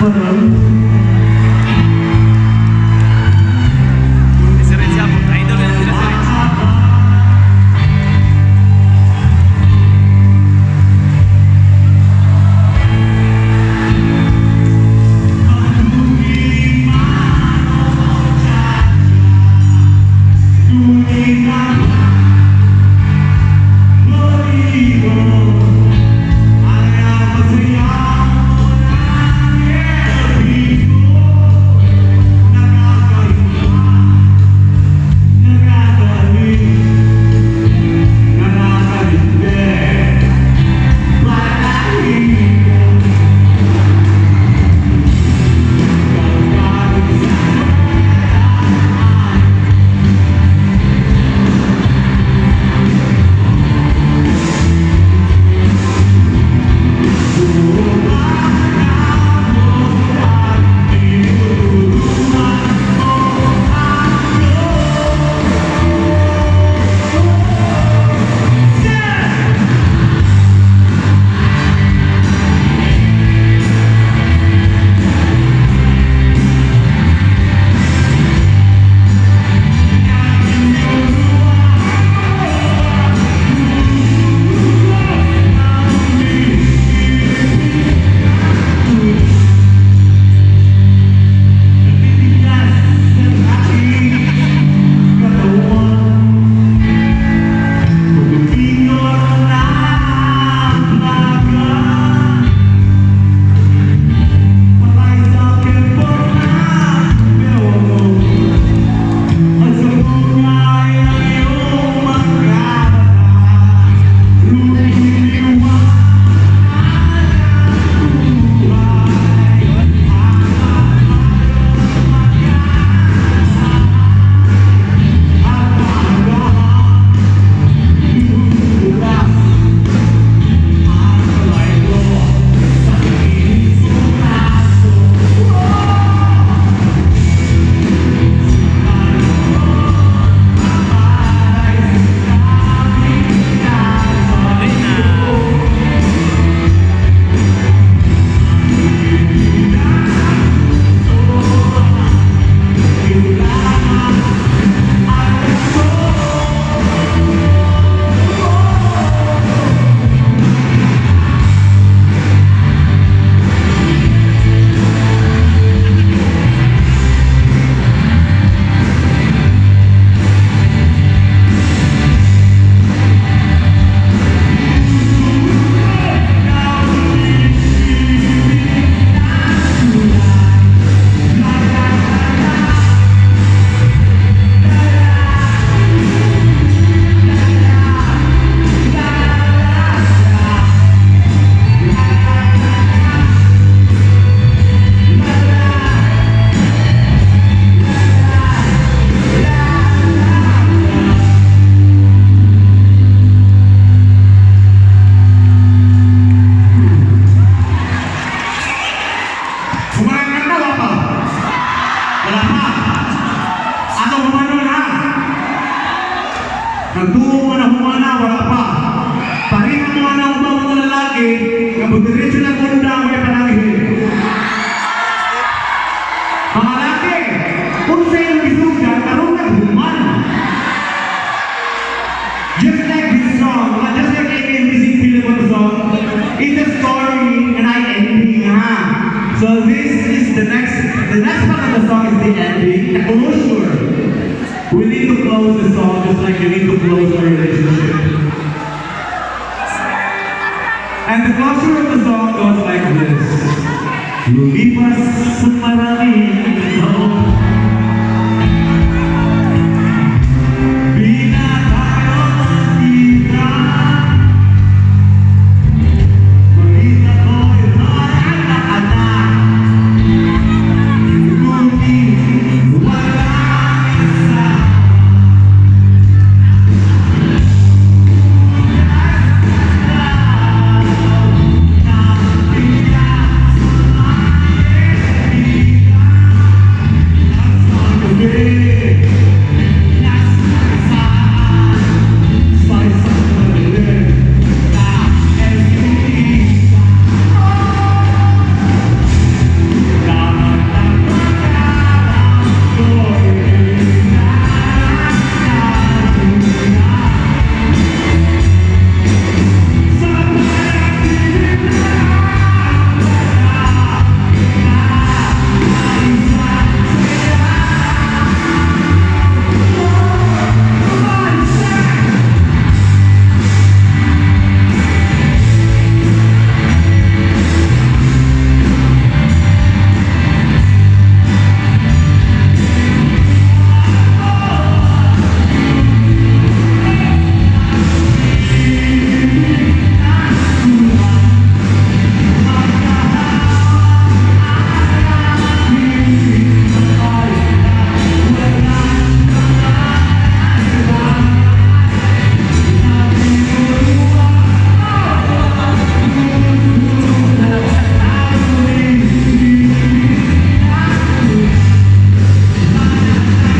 Si Renz yapon. Idol na sila si Renz. Ayun na. Kumain na, wala pa. Wala pa. Ato humano na. Nagtuo na humana, wala pa. Pareha mo na ubang mga lalaki, nga magdiretso na kunda, may pananghin. Mga lalaki, kung sa iyong isugdan, karoon na human. Just like this song, just like any music film song, it's a story and I ending, ha? So this is the next part of the song is the ending, the closure. We need to close the song just like you need to close a relationship. And the closure of the song goes like this. Lumipas sa maraming taon.